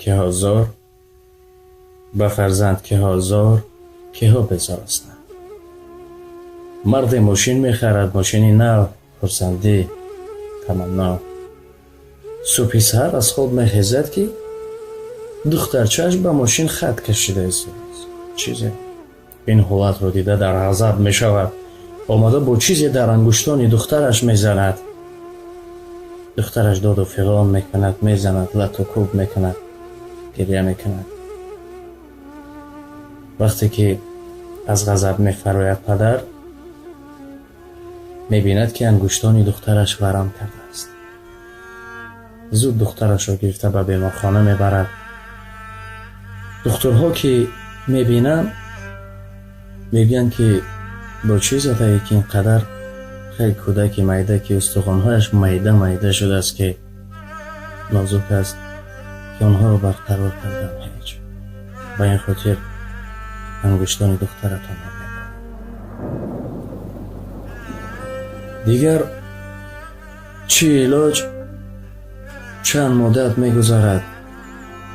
Киҳо зор, ба фарзанд киҳо зор, киҳо безор ҳастанд. Марде мошин мехарад, мошини нав, хурсандӣ, таманно. Субҳи саҳар аз хоб мехезад, ки духтарчааш ба мошин хат кашида истодааст. Чизе. Ин ҳолатро дида дар ғазаб мешавад. Омада бо чизе дар ангуштони духтараш мезанад. Духтараш доду фиғон мекунад, мезанад, лату кӯб мекунад, гиря мекунад. Вақте ки аз ғазаб мефарояд падар, мебинад, ки ангуштони духтараш варам кардааст. Зуд духтарашро гирифта ба беморхона мебарад. Духтурҳо ки мебинанд, мегӯянд, ки бо чӣ задае, ки ин қадар хеле кӯдаки майда, ки устухонҳояш майда майда шудааст, ки нозук аст, ки онҳоро барқарор кардан ҳеҷ. Ба ин хотир ангуштони духтаратонро мебарад. Дигар чӣ илоҷ? Чанд муддат мегузарад,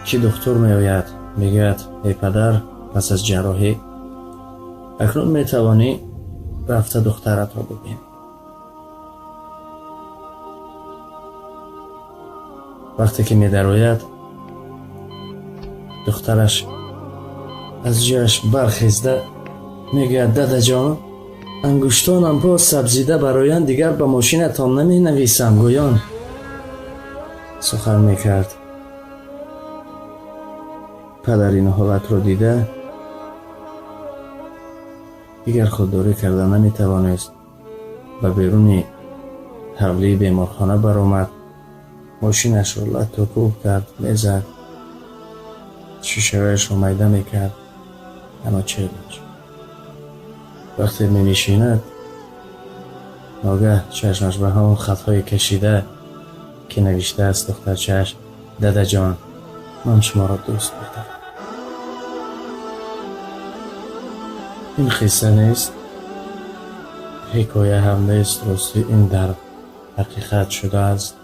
ки духтур меояд, мегӯяд: эй падар, пас аз ҷарроҳӣ акнун метавонӣ рафта духтаратро бибинӣ. Вақте ки медарояд, духтараш аз ҷояш бархезда мегӯяд: дадаҷон, ангуштонам боз сабзида бароянд, дигар ба мошинатон наменависам. Гӯён сухан мекард. Падар ин ҳолатро дида дигар худдорӣ карда наметавонист. Ба беруни ҳавлии беморхона баромад, мошинашро лату кӯб кард, мезад, шишаҳояшро майда мекард, аммо чӣ илоҷ? Вақте менишинад, ногаҳ чашмаш ба ҳамон хатҳои кашида, ки навиштааст духтарчааш: дадаҷон, ман шуморо дӯст медорам. Ин қисса нест, ҳикоя ҳам нест, ростӣ ин дар ҳақиқат шудааст.